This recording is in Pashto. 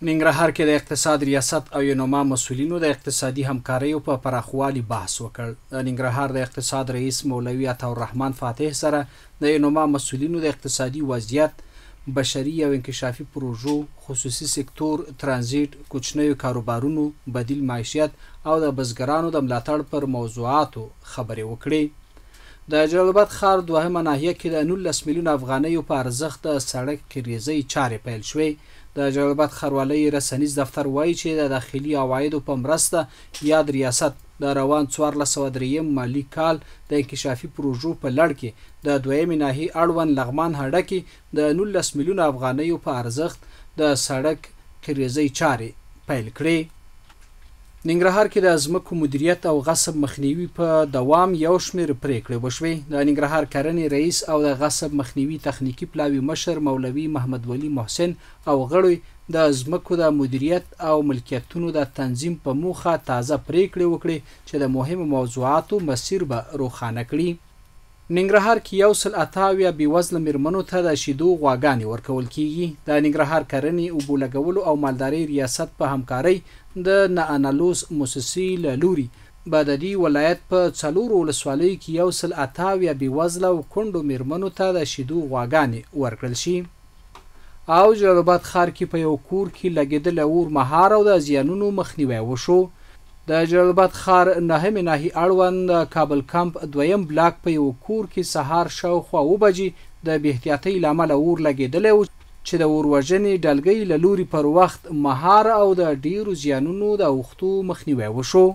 ننګرهار کې د اقتصاد ریاست او یونما مسؤلینو د اقتصادي همکاریو په پراخوالي بحث وکړ. د ننګرهار د اقتصاد رئیس مولوي عطاالرحمن فاتح سره د یونما مسؤلینو د اقتصادي وضعیت، بشري او انکشافي پروژو، خصوصي سکتور، ترانزیټ، کوچنیو کاروبارونو، بدیل معیشت او د بزګرانو د ملاتړ پر موضوعاتو خبرې وکړې. د جلال اباد ښار دوهمه ناحیه کې د 19 میلیونه افغانیو په ارزښت د سړک قیریزۍ چارې پیل شوې. د جلال اباد ښاروالۍ رسنیز دفتر وایي چې د داخلي عوایدو په مرسته یاد ریاست د روان 1403 مالي کال د انکشافي پروژو په لړ کې د دویمې ناحیې اړوند لغمان هډه کې د 19 میلیونه افغانیو په ارزښت د سړک قیریزۍ چارې پیل کړې. ننګرهار کې د ځمکو مدیریت او غصب مخنیوي په دوام یو شمېر پرېکړې وشوې. د ننګرهار کرنې رئیس او د غصب مخنیوي تخنیکي پلاوي مشر مولوي محمد ولي محسن او غړو د ځمکو د مدیریت او ملکیتونو د تنظیم په موخه تازه پرېکړې وکړې چې د مهمو موضوعاتو مسیر به روښانه کړي. ننګرهار کې 178 بېوزله مېرمنو ته د شیدو غواګانې ورکول کیږي. د ننګرهار کرنې، اوبو لګولو او مالدارۍ ریاست په همکارۍ د ناانالوس موسسې له لوري به د دې ولایت په 4 ولسوالیو کې 178 بېوزله او کونډو مېرمنو ته د شیدو غواګانې ورکړل شي. او جلال اباد ښار کې په یو کور کې لګېدلی اور مهار او د زیانونو مخنیوی وشو. د جلال اباد ښار نهمې ناحیې اړوند د کابل کمپ دویم بلاک په یو کور کې سهار شاوخوا 7 بجې د بې احتیاطۍ له امله اور لګېدلی و چې د اور وژنې ډلګۍ له لوري پر وخت مهار او د ډېرو زیانونو د اوښتو مخنیوی وشو.